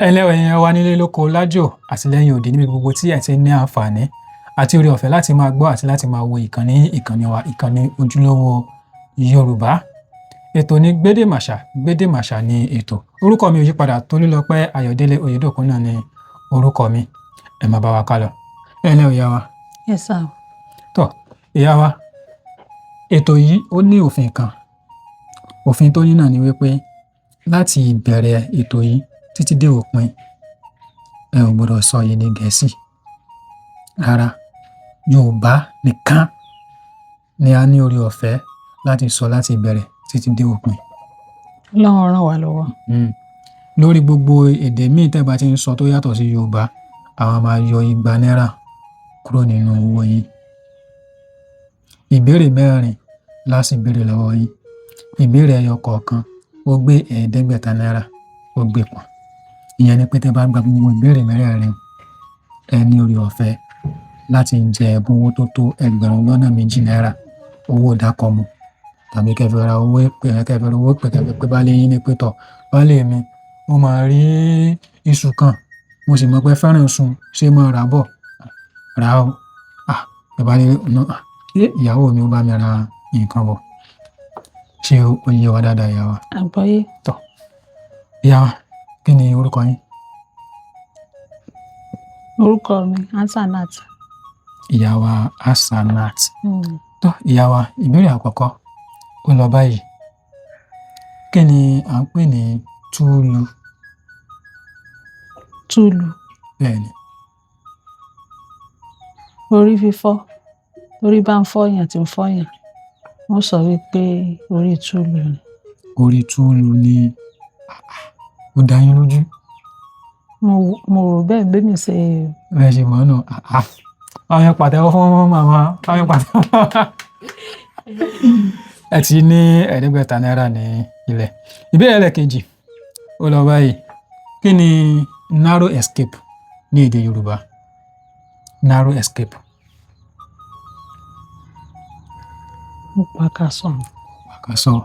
Ẹ ǹlẹ́ o, ẹ̀yin wa nílé lóko lájò àti lẹ́yìn odi níbi gbogbo tí ẹ ti ní àǹfààní àti oore ọ̀fẹ́ láti máa gbọ́ àti láti máa wo ìkànnì ìkànnì wa, ìkànnì ojúlówó Yorùbá. Ètò ní Gbédèmàṣà, Gbédèmàṣà ní ètò. Orúkọ mi ò yípadà, Tolúlọpẹ́ Ayọ̀délé Oyèdòkun náà ni orúkọ mi. Ẹ máa bá wa ká lọ. Ẹ ǹlẹ́ o, ìyá wa. Yes, sir. Tọ́ ìyá wa, ètò yìí ó ní òfin kan. Òfin tó ní náà ni wípé láti ìbẹ̀rẹ̀ ètò yìí títí dé òpin, ẹ ò gbọdọ̀ sọ èdè Gẹ̀ẹ́sì rárá. Yorùbá nìkan ni a ní oore ọ̀fẹ́ láti sọ láti ìbẹ̀rẹ̀ títí dé òpin. Ọlọ́run ràn wá lọ́wọ́. Lórí gbogbo èdè míì tẹ́ bá ti ń sọ tó yàtọ̀ sí Yorùbá, àwa máa yọ 200 náírà kúrò nínú owó yín. Ìbéèrè mẹ́rin la sì béèrè lọ́wọ́ yín. Ìbéèrè ẹyọ kọ̀ọ̀kan ó gbé 500 náírà, ó gbé pọ̀n. Ìyẹn ni pé tẹ́ bá gba gbogbo ìbéèrè mẹ́rẹ̀ẹ̀rin, ẹ ní oore ọ̀fẹ́ láti jẹ ẹ̀bùn owó tó tó 2,000 náírà, owó ìdákọ̀mù, tàbí kẹ́ fi ra owó ìpè, kẹ́ fi ra owó ìpè, kẹ́ fi pé baálé yín ní pé tọ̀, baálé mi, mo máa rí iṣu kan, mo sì mọ̀ pé fẹ́ràn iṣu, ṣé mo rà bọ̀? Rà o. Ah, baálé, ṣé ìyàwó mi ó bá mi ra nǹkan bọ̀? Ṣé ó yé wa dáadáa, ìyá wa? Àgbọ́yé. Tọ́, ìyá wa, kí ni orúkọ yín? Orúkọ mi, Hasanat. Ìyá wa Hasanat. Tọ́ ìyá wa, ìbéèrè àkọ́kọ́ ó lọ báyìí. Kí ni à ń pè ní túlù? Túlù. Bẹ́ẹ̀ni. Orí fífọ́. Orí bá ń fọ́yàn tí ń fọ́yàn, wọ́n sọ wípé orí túlù ni. Orí túlù ni. Ó dá yín lójú? Mo rò bẹ́ẹ̀ bí mi ṣe. Bẹ́ẹ̀ ṣe mọ̀ nù. Àwọn yẹn pàtẹ́wọ́ fún màmá, àwọn yẹn pàtẹ́wọ́. Ẹ ti ní 500 náírà ní ilẹ̀. Ìbéèrè ẹlẹ́ẹ̀kejì ó lọ báyìí. Kí ni narrow escape ní èdè Yorùbá? Narrow escape. Ó pàkàsọ̀. Pàkàsọ̀.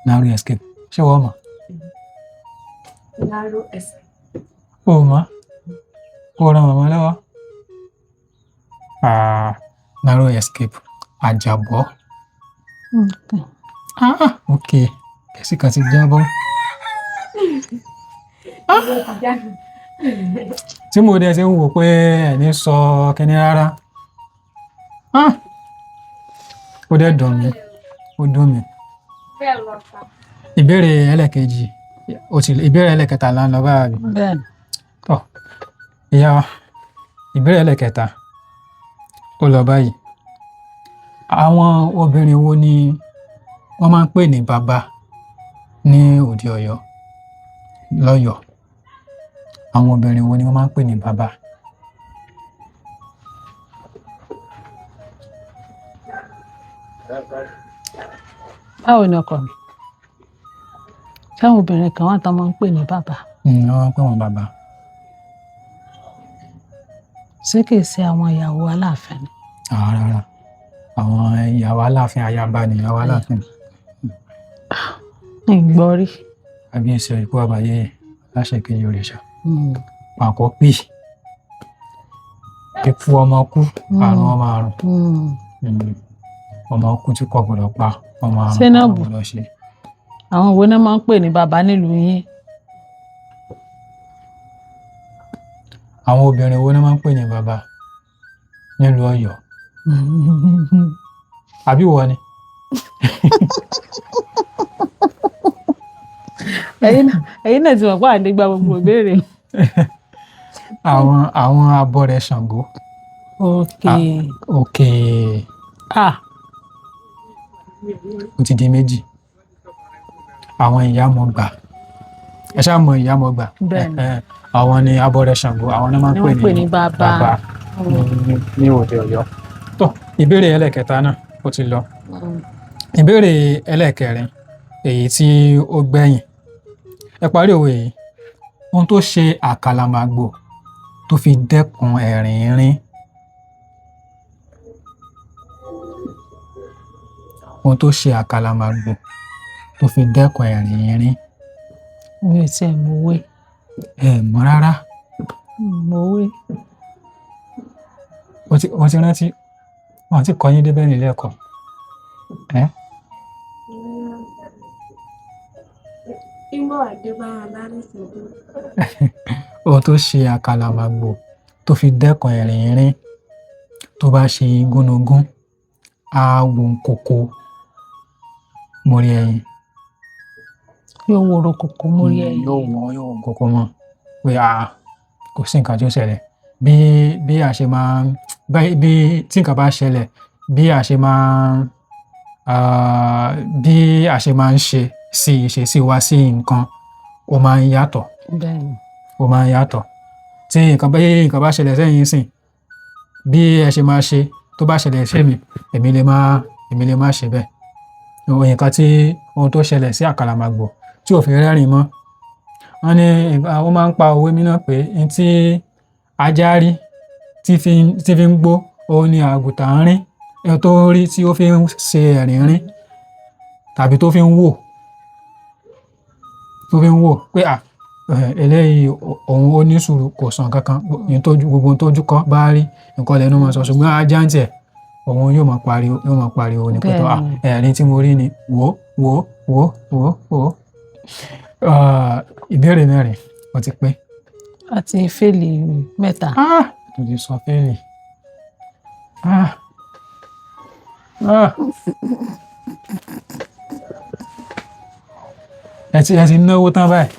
Narrow escape. Ṣé wọ́n mọ̀? Narrow escape. O mọ̀? Kó ràn màmá lọ́wọ́. Narrow escape. Àjàbọ́. Okay. Ah, ok. Gẹ̀ẹ́sì kan ti jábọ́. Tí mo dẹ̀ ṣe ń wò pé ẹ̀ ní sọ kíní rárá. Ah! Ó dẹ̀ dùn mí. Ó dùn mí. Ìbéèrè ẹlẹ́ẹ̀kejì, ó ti ìbéèrè ẹlẹ́ẹ̀kẹta là ń lọ báyìí. Bẹ́ẹ̀ni. Tọ́, ìyá wa, ìbéèrè ẹlẹ́ẹ̀kẹta ó lọ báyìí. Àwọn obìnrin wo ni wọ́n máa ń pè ní bàbá ní òde Ọ̀yọ́ lọ́yọ̀ọ́? Àwọn obìnrin wo ni wọ́n máa ń pè ní bàbá? Báwo ni ọkọ mi? Ṣé àwọn obìnrin kan wà tó máa ń pè ní bàbá? Wọ́n máa ń pè wọ́n bàbá. Ṣé kìí ṣe àwọn ìyàwó Aláàfin ni? Rárá. Àwọn ìyàwó Aláàfin, ayaba ni ìyàwó Aláàfin. Ń gbọ́ rí. Kábíyèsí ikú àbáyé aláṣẹ kejì òrìṣà. Pàkọ́ pì. Ikú ọmọ kú, àrùn ọmọ àrùn. Ọmọ kú tí kò gbọdọ̀ pa, ọmọ àrùn kò gbọdọ̀ ṣe. Àwọn wo ni wọ́n máa ń pè ní bàbá nílùú yín? Àwọn obìnrin wo ni wọ́n máa ń pè ní bàbá nílùú Ọ̀yọ́? Àbí wọ ni? Ẹ̀yin náà ti mọ̀ pé à ń gba gbogbo ìbéèrè. Àwọn abọrẹ̀ Ṣàngó. Ok. Ok. Ah. Ó ti di méjì. Àwọn ìyá mọ̀ gbà. Ẹ ṣáà mọ ìyá mọ̀ gbà. Bẹ́ẹ̀ni. Àwọn ni abọrẹ̀ Ṣàngó, àwọn náà máa ń pè ní bàbá ní òde Ọ̀yọ́. Tọ́, ìbéèrè ẹlẹ́ẹ̀kẹta náà ó ti lọ. Ìbéèrè ẹlẹ́ẹ̀kẹrin èyí tí ó gbẹ̀yìn. Ẹ parí òwe yìí. Ohun tó ṣe àkàlàmàgbò tó fi dẹ́kun ẹ̀rín rín. Ohun tó ṣe àkàlàmàgbò tó fi dẹ́kun ẹ̀rín rín. Mi ò tiẹ̀ mọ̀ òwe. Ẹ mọ̀ rárá. Mọ̀wé. O ti rántí, wọn ti kọ́ yín débẹ̀ nílé ẹ̀kọ́ ẹ́? Ìmọ̀ àdébára lárìsìndó. Ohun tó ṣe àkàlàmàgbò tó fi dẹ́kun ẹ̀rín rín, tó bá ṣe igúnnugún, á wo kókó mórí ẹyin. Yóò wòrò kòkó mórí ẹyin. Yóò wọ kókó mọ́ pé a kò sí nǹkan tí ó ṣẹlẹ̀. Bí a ṣe máa ń bí tí nǹkan bá ṣẹlẹ̀, bí a ṣe máa ń ṣe sí ìṣesí wa sí nǹkan, ó máa ń yàtọ̀. Bẹ́ẹ̀ni. Ó máa ń yàtọ̀. Tí nǹkan bá ṣẹlẹ̀ sẹ́yìn sìn, bí ẹ ṣe máa ṣe tó bá ṣẹlẹ̀ sí mi, èmi lè má ṣe bẹ́ẹ̀. Nǹkan tí ohun tó ṣẹlẹ̀ sí àkàlàmàgbò tí ò fi rẹ́rìn mọ́. Wọ́n ní wọ́n máa ń pa òwe mi náà pé n tí ajá rí tí fi ń gbó, òun ni àgùntàn ń rín, ohun tó ń rí tí ó fi ń ṣe ẹ̀rín rín tàbí tó fi ń wò, pé à eléyìí òun ó ní sùúrù, kò sọ nǹkan kan, gbogbo ohun tójú kọ́ bá rí nǹkan lẹ́nu máa sọ, ṣùgbọ́n ajá ń tiẹ̀, òun yóò máa pariwo, ní pé tó à ẹ̀rín tí mo rí ni wò wò wò wò wò. Ìbéèrè mẹ́rin ó ti pé. A ti fẹ́ẹ̀lì mẹ́ta. Tó ti sọ fẹ́ẹ̀lì. Ah. Ah. Ẹ ti náwó tán báyìí.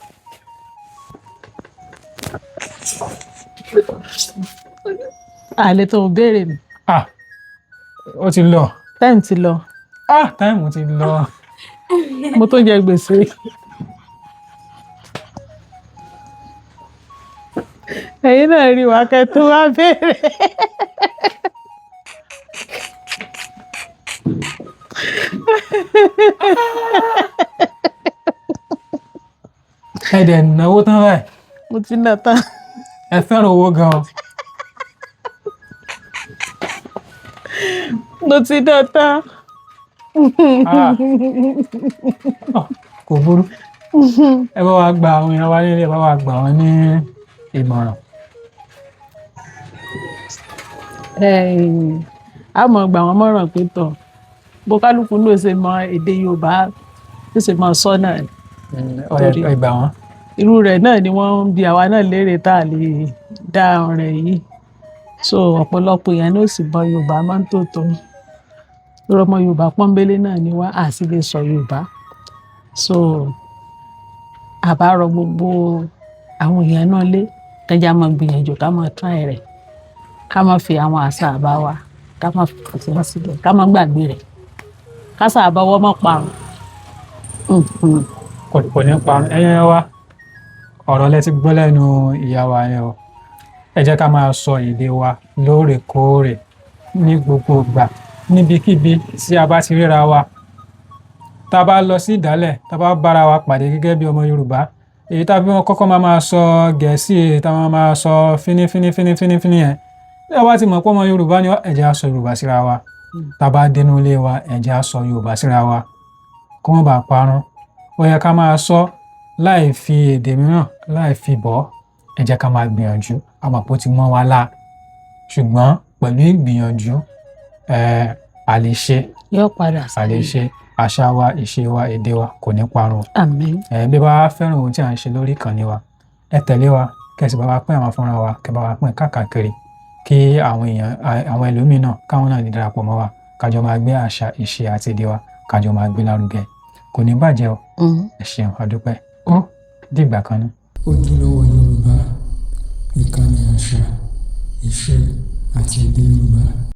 Àlè tó ń béèrè mi. Ah. Ó ti lọ. Táìmù ti lọ. Ah, táìmù ti lọ. Mo tó jẹ gbèsè. Ẹ̀yin náà rí wa kẹ́ tó wá béèrè. Ẹ dẹ̀ náwó tán báyìí. Mo ti ná tán. Ẹ fẹ́ràn owó gan-an. Mo ti ná tán. Ah. Kò burú. Ẹ bá wa gba àwọn èèyàn wa nílé, ẹ bá wa gbà wọ́n ní ìmọ̀ràn. A mọ̀ gbà wọ́n mọ̀ràn pé tọ̀, bó kálukú ló ṣe mọ èdè Yorùbá, ló ṣe mọ sọ náà. Ẹ gbà wọ́n. Irú rẹ̀ náà ni wọ́n ń bi àwa náà léèrè tá a lè dá ọ̀rẹ́ yìí. So ọ̀pọ̀lọpọ̀ èèyàn ló sì mọ Yorùbá máa ń tòótọ́. Torí ọmọ Yorùbá pọ́nbélé náà ni wá, a sì lè sọ Yorùbá. So àbá rọ gbogbo àwọn èèyàn náà lé, kẹjá máa gbìyànjú ká máa try rẹ̀, ká máa fi àwọn àṣà àbá wa, ká máa fi wọ́n sílẹ̀, ká máa gbàgbé rẹ̀, ká sábà wọ́n mọ́ parun. Kò ní parun. Ẹ̀yin wa, ọ̀rọ̀ lẹ ti gbọ́ lẹ́nu ìyá wa yẹn o. Ẹ jẹ́ ká máa sọ èdè wa lóòrèkóòrè ní gbogbo ìgbà, níbikíbi tí a bá ti ríra wa. Tá a bá lọ sí ìdálẹ̀, tá a bá bára wa pàdé gẹ́gẹ́ bí ọmọ Yorùbá, èyí tá a fi wọn kọ́kọ́ máa máa sọ Gẹ̀ẹ́sì, tá a máa máa sọ fínífíní fínífíní fíní yẹn. Bí a bá ti mọ̀ pé ọmọ Yorùbá ni wá, ẹ jẹ́ á sọ Yorùbá síra wa. Tá a bá dénú ilé wa, ẹ jẹ́ á sọ Yorùbá síra wa. Kó má bàa parun. Ó yẹ ká máa sọ láì fi èdè mìíràn, láì fi bọ́. Ẹ jẹ́ ká máa gbìyànjú. A mọ̀ pé ó ti mọ́ wa lá. Ṣùgbọ́n pẹ̀lú ìgbìyànjú, a lè ṣe. Yóò padà A lè ṣe. Àṣà wa, ìṣe wa, èdè wa kò ní parun. Àmín. Bí ẹ bá fẹ́ràn ohun tí à ń ṣe lórí ìkànnì wa, ẹ tẹ̀lé wa, kí ẹ sì bá wa pín àwọn fọ́nrán wa, kí ẹ bá wa pín káàkiri, kí àwọn èèyàn, àwọn ẹlòmíì náà, káwọn náà lè darapọ̀ mọ́ wa, ká jọ máa gbé àṣà, ìṣe àti èdè wa, ká jọ máa gbé lárugẹ. Kò ní bàjẹ́ o. Ẹ ṣeun, a dúpẹ́. Ó dìgbà kan náà. Ojúlówó Yorùbá, ìkànnì àṣà, ìṣe àti èdè Yorùbá.